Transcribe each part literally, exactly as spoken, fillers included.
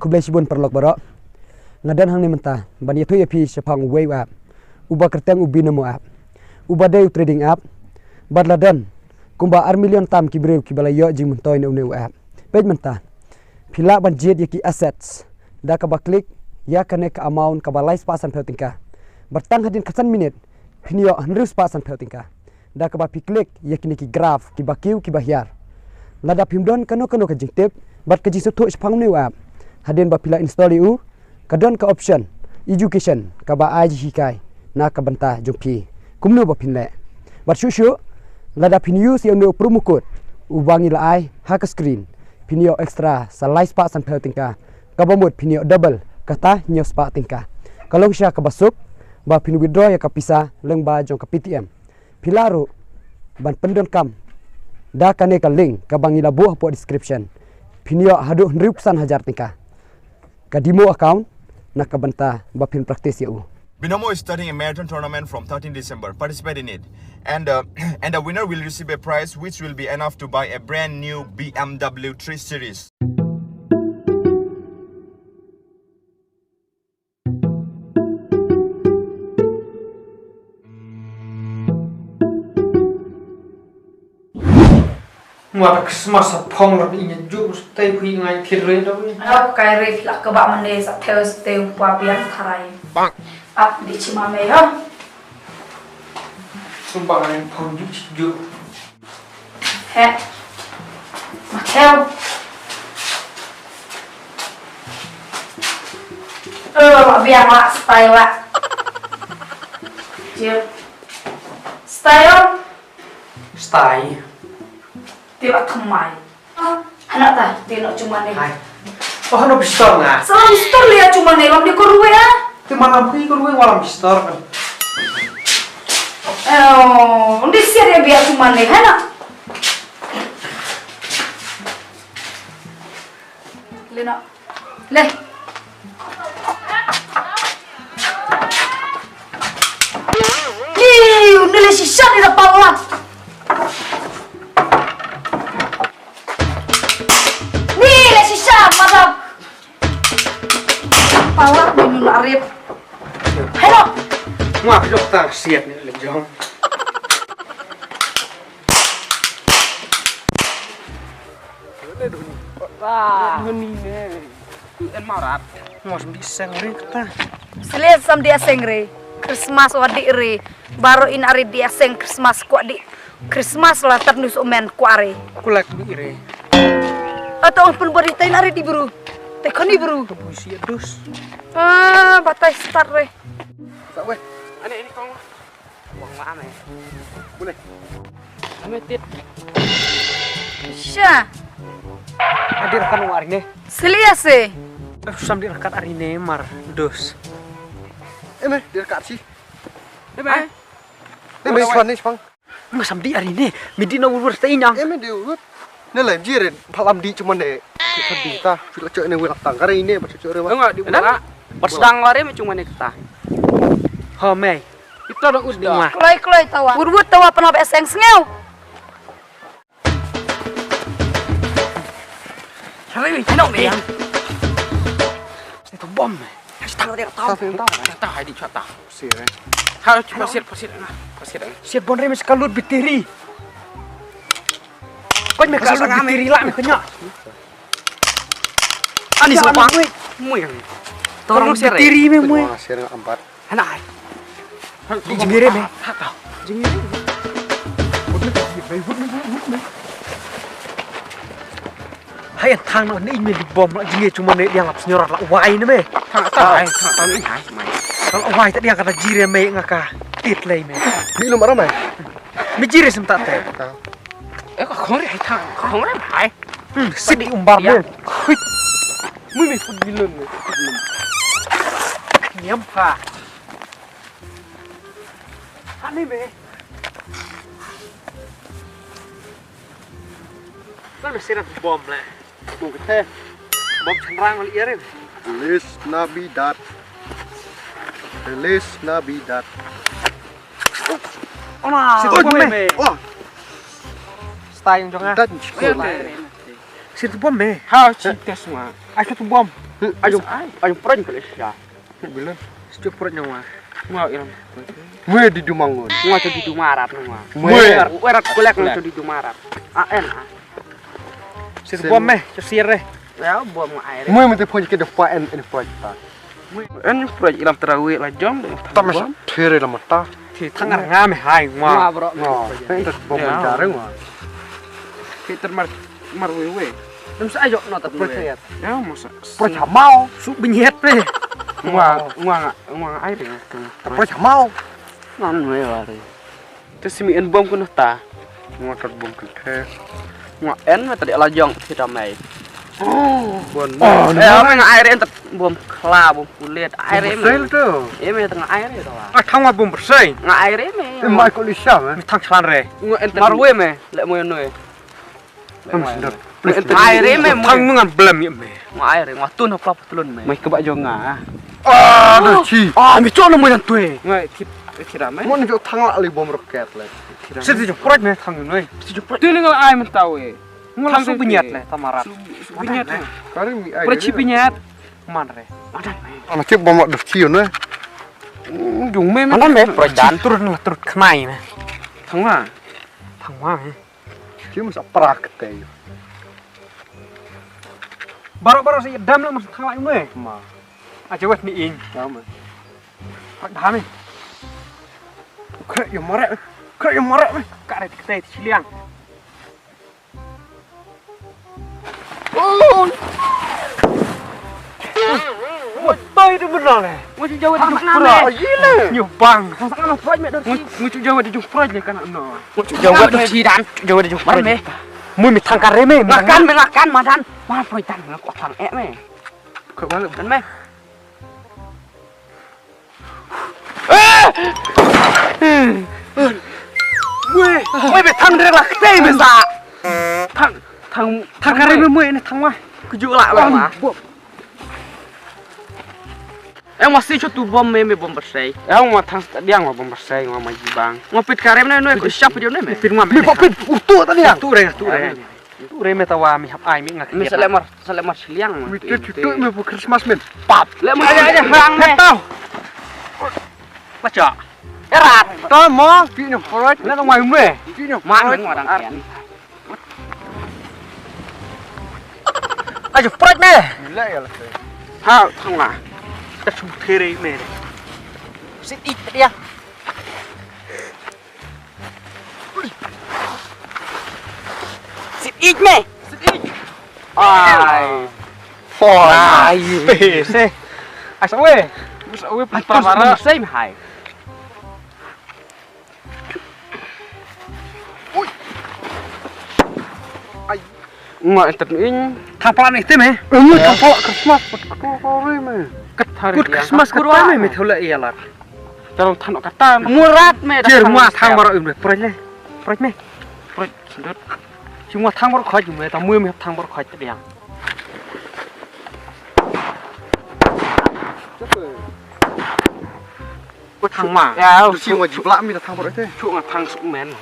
Khublei shibun paralok baroh. Nga don hangne mynta ban ïathuh ïa phi shaphang uwei u app uba kyrteng u Binomo app, uba dei u trading app bad la don kumba ar million tam ki briew kiba la ïoh jingmyntoi na une u app. Peit mynta, phi lah ban jied ïa ki assets da kaba klik ïa kane ka amount kaba lai spah sanphew tyngka. Bad tang hadien khatsan minit phin ïoh hynriew spah sanphew tyngka da kaba phi klik ïa kine ki graph kiba kiew kiba hiar. Lada phim don kano kano ka jingtip bad ka jingsngewthuh shaphang une u app, hadien ba phi la install ïa u, ka don ka option education kaba ai jinghikai na ka bynta jong phi kumno ba phin leh. Bad shuh shuh, lada phin use ïa une u promo code uba ngi la ai ha ka screen, phin ïoh extra sa lai spah sanphew tyngka, kaba mut phin ïoh double kata hynñiew spah tyngka. Ka long shisha kaba suk ba phin withdraw ïa ka pisa lyngba jong ka Paytm. Phi lah ruh ban pyndonkam da kane ka link kaba ngi la buh hapoh description. Phin ïoh haduh hynriewphew san hajar tyngka. Ka demo account na ka bynta ba phin practice ïa u. Binomo is starting a marathon tournament from thirteenth December. Participate in it. And, uh, and the winner will receive a prize which will be enough to buy a brand new B M W three Series. Ngwa ta Christmas a phong rat inya ju stay phi ngai thil re da ni. Alo kai re phi la ka ba mane sa theu stay pa biang tharai. Bang. Ap di chima me ha. Sumba ngai phong ju ju. He. Ma theu. Eh, ma biang la stay la. Jil. Stay on. Stai. Ti la thymmai. Hana ta, ti no chumane. Hai. Oh, no pistor na. Salam pistor le chumane, lam di ko ruwe ah. Ti malam phi ko ruwe walam pistor kan. Eh, undi siar ya biar chumane, hana. Lena. Le. Ni, ni le shisha ni da pawang. Ni le shisha, madam. Pawang ni nun arif. Hello. Ngwa, doktor siap ni le jong. Wah. Duni ne. Tu en marat. Mos di seng re kata. Sle sam di seng re. Christmas wa di re. Baro in are di seng Christmas kwa di. Christmas la tat nus omen kwa re. Kulak di re. Ato pun bari tain are di bru. Te khani bru. Busi dus. Ah, batai start re. Sa weh. Ane ini kong. Wang wa ame. Boleh. Ame tit. Sha. Hadir kan wa arine. Selia se. Eh, sam di rakat arine mar dos. Eh, me, di rakat si. Eh, me. Eh, me, swan ni, swan. Nga sam di arine. Me di na wur wur ta inyang. Eh, me di wur. Ne lem jirin, phalam di cuma ne. Kita di ta, fila cok ne wila tang kare ine, baca cok rewa. Enggak di wila. Pas dang lari me cuma ne kita. Ha me. Kita dong us di ma. Kloi kloi tawa. Wut wut tawa pernah be seng sengeu. Hari ni chinok ni. Itu bom. Kita lari tahu. Kita hai di chata. Sir. Hal cuma sir pasir na. Pasir. Sir bon re me sekalut bitiri. Kau me kalut bitiri lah me kenya. Ani sopa. Mui kan. Torong sir. Bitiri me mui. Sir empat. Hana ai. Di jingire me. Jingire. Hai thang no ni me di bom la jinge cuma ne dia lap senyora la wai ne me. Thang ta ai, thang ta ni hai mai. Kalau wai ta dia kata jire me ngaka tit lei me. Ni lo mara mai. Me jire sem ta te. Eh ka khong re hai thang, khong re hai. Hmm, sidi umbar me. Hui. Mui me fut bilon me. Nyam pha. Ani me. Kan mesti nak bom lah. Bom kita. Bom cenderang balik ya Rin. Feliz Navidad. Feliz Navidad. Oh, nah. Situ bom me. Wah. Style jong ah. Dan sekolah. Sir tu bom me. Ha, chi tes nga. Ai tu bom. Ayo, ayo prank pele sia. Bilang. Sejak perut nyawa. Nga ilang. Mwe di dumang ngun. Nga tu di dumarat nga. Mwe. Mwe rat kulek nga tu di dumarat. A N A. Sir bom me, sir eh. Ya bom nga air. Mwe mesti phone ke depan en en project. En project ilam terawih la jong. Tamas there la mata. Ti thangar nga me hai nga. Nga bro. Nga. Entas bom mencari nga. Ti termar mar we we. Em sa ayo no ta project. Ya masa. Project mau. Su benyet pe. Nga nga nga nga ai pe. Project mau. Nan we wari. Te simi en bom kun ta. Nga kat bom kun te. Nga en ma tadi la jong ti ta mai. Bon. Oh, eh, apa nga air en tat bom kla bom kulit air em. Bersih tu. Em tengah air tu. Ah, thang bom bersih. Nga air em. Em mai ko lisa me. Mi thang chlan re. Nga en tat marwe me. Lek moy noy. Ai re me. Thang ngan blem ye me. Nga ai re nga tun hapla patlun me. Mai kebak jong nga. Ah, dah chi. Ah, mi chon mo yang tue. Nga kit kira me. Mo ni jok thang la li bom roket le. Siti jok prot me thang noi. Siti jok prot. Tu ni nga ai men tau e. Nga thang su binyat le tamarat. Su binyat le. Kari mi ai. Prot chi binyat. Man re. Madan me. Ana chip bom dah chi noi. Jung me me. Madan me prot dan. Turun la turut khnai me. Thang ma. Thang ma me. Kim sa prak te. Baro baro si dam la mas thang lai me. Ma. A jawat ni in. Ya me. Pak dam ni. Kre yo mare. Kre yo mare me. Ka re te chiliang. Oh. Wah, tai tu benar le. Ngu cu jawat di jong proj. Nyu bang. Ngu cu jawat di jong proj le kan no. Ngu cu jawat di jong proj. Mui mi thang kare me. Makan me makan madan. Ma proj dan me ko thang eh me. Ko balik. Kan me. Mui, mui be thang direct la kte me sa. Thang, thang, thang kare me mui ni thang ma. Kujuk la la ma. Em ma si chotu bom me me bom bersai. Em ma thang stadiang ma bom bersai ma ma jibang. Ma pit kare me no ko shap jo ne me. Pit ma me. Me pit utu tadiang. Tu re tu re. Re me tawa mi hap ai mi ngak. Mi sale mar, sale mar siliang. Mi tu tu mi bu Christmas men. Pap. Le mar aja aja bang me. Tau. Bacha. Erat. Tau mo, pi no proj. Le tau mai me. Pi no. Man mo dang kian. Ayo proj me. Mila ya la. Ha, thang la. Ta su there me. Sit ik dia. Sit ik me. Sit ik. Ai. Phone. Ai. Pe se. Ai sa we. Sa we pa para. Sai me hai. Ui. Ai. Ma entet ing. Thapla ni te me. Ui, thapla Christmas. Kut kore me. Kut Christmas kut me me thola ya la. Tarong thano kata. Murat me. Jer mua thang baro im le. Proj le. Proj me. Proj sendut. Cuma thang baro khoj me ta mu me thang baro khoj te dia. Ko thang ma. Ya, si mo jibla mi thang baro te. Chu nga thang su men.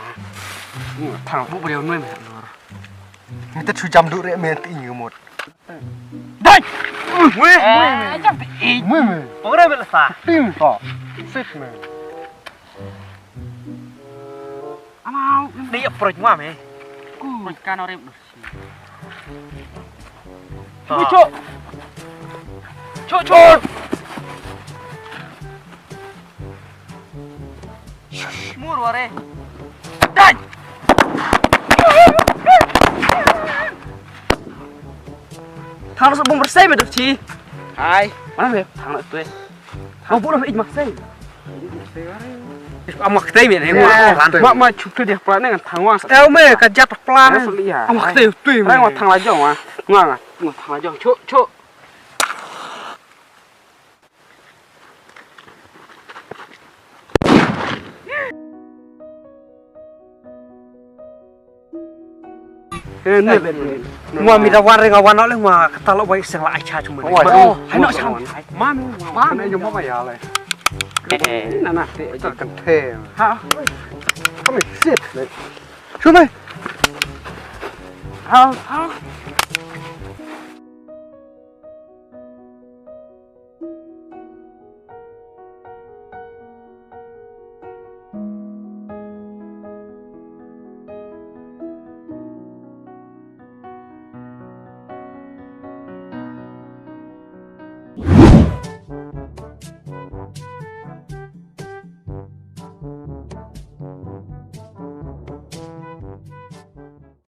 Nga thang bu brio me me. Ni te chu jam du re me ti ngi mot. Dai! Mui, mui, mui. Jam ti. Mui, mui. Ore bel sa. Tim to. Sit me. Amau. Ni approach ma me. Ku. Kan ore. Chu chu. Chu chu. Mur ware. Dan. Thang su bung bersai me dut chi. Hai. Mana me thang tu. Mau bunuh ik maksai. Amak tei me ne. Ma ma chup tu dia plan ne thang wa. Teu me ka jat plan. Amak tei tu me. Thang wa thang la jong wa. Nga nga. Nga thang la jong. Chu chu. Ngwa mi da wan re nga wan le ngwa kata lo wai seng la ai cha chuma. Hai no cha. Ma mi ma. Kana yo ma ya le. Na na te kan the. Ha. Kami sit le. Chuma. Ha ha.